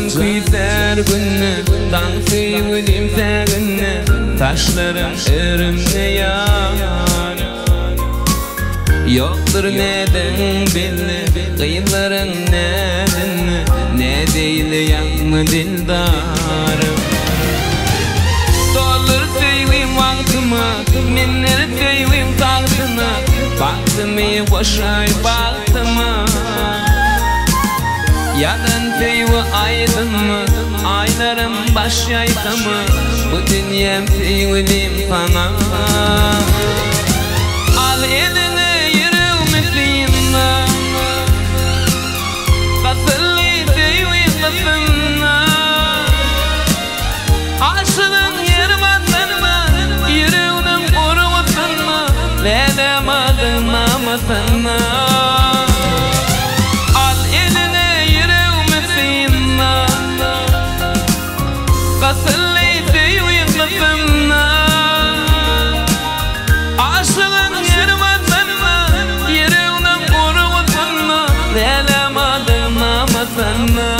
Janym küýsär günde, Daň söýgülim säginde, Saçlaryň örümde ýar. Ýokdur näziň belli, Gyzlaryň näzinde, Näzeýli ýakma dildarym. Doldur söýgim wagtyma, Mündir söýgim tagtyna, Bagtymy goşaý bagtyma. Ýazan söýgi aýdymmy, Aýlarym baş ýaýkamy, Bu dünýäm söýgülim saňa. Al eliňe ýüregimi synla, Gysyldy söýgiň gysymyna. Aşygyň ýeri basynma, Ýüreginiň urgusynda, Läläm adyň namasynda. Al eliňe ýüregimi synla, Gysyldy söýgiň gysymyna. Aşygyň ýeri basynma, Ýüreginiň urgusynda, Läläm adyň namasynda.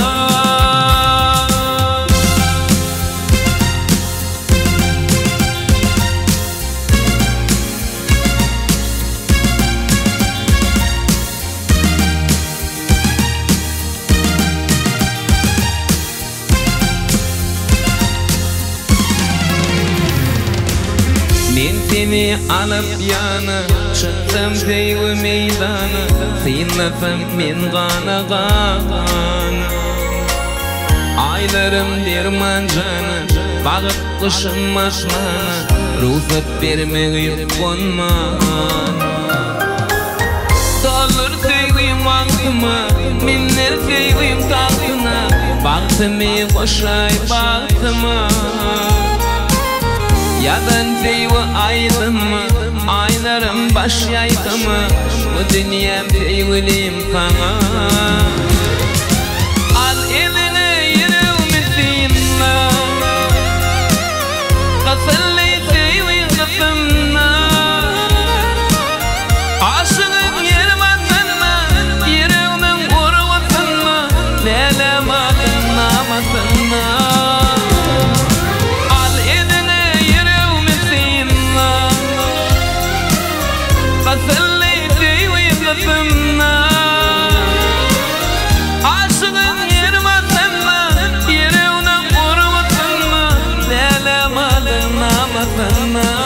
Men seni alyp ýana, Çyksam söýgi meýdana, Synlasam men gana-gana. Aýlarym derman jana, Bagyp gyşym asmana, Rugsat bermegi gonman. Doldur söýgim wagtyma, Mündir söýgim tagtyna, Bagtymy goşaý bagtyma. Ýazan söýgi aýdymy, Aýlarym baş ýaýkamy, Bu dünýäm söýgülim saňa. Al eliňe ýüregimi synla, Gysyldy söýgiň gysymyna. Aşygyň ýeri basynma, Ýüregimiň urgusynda, Läläm adyň namasynda. Al eliňe ýüregimi synla, Gysyldy söýgiň gysymyna. Aşygyň ýeri basynma, Ýüreginiň urgusynda, Läläm adyň namasynda.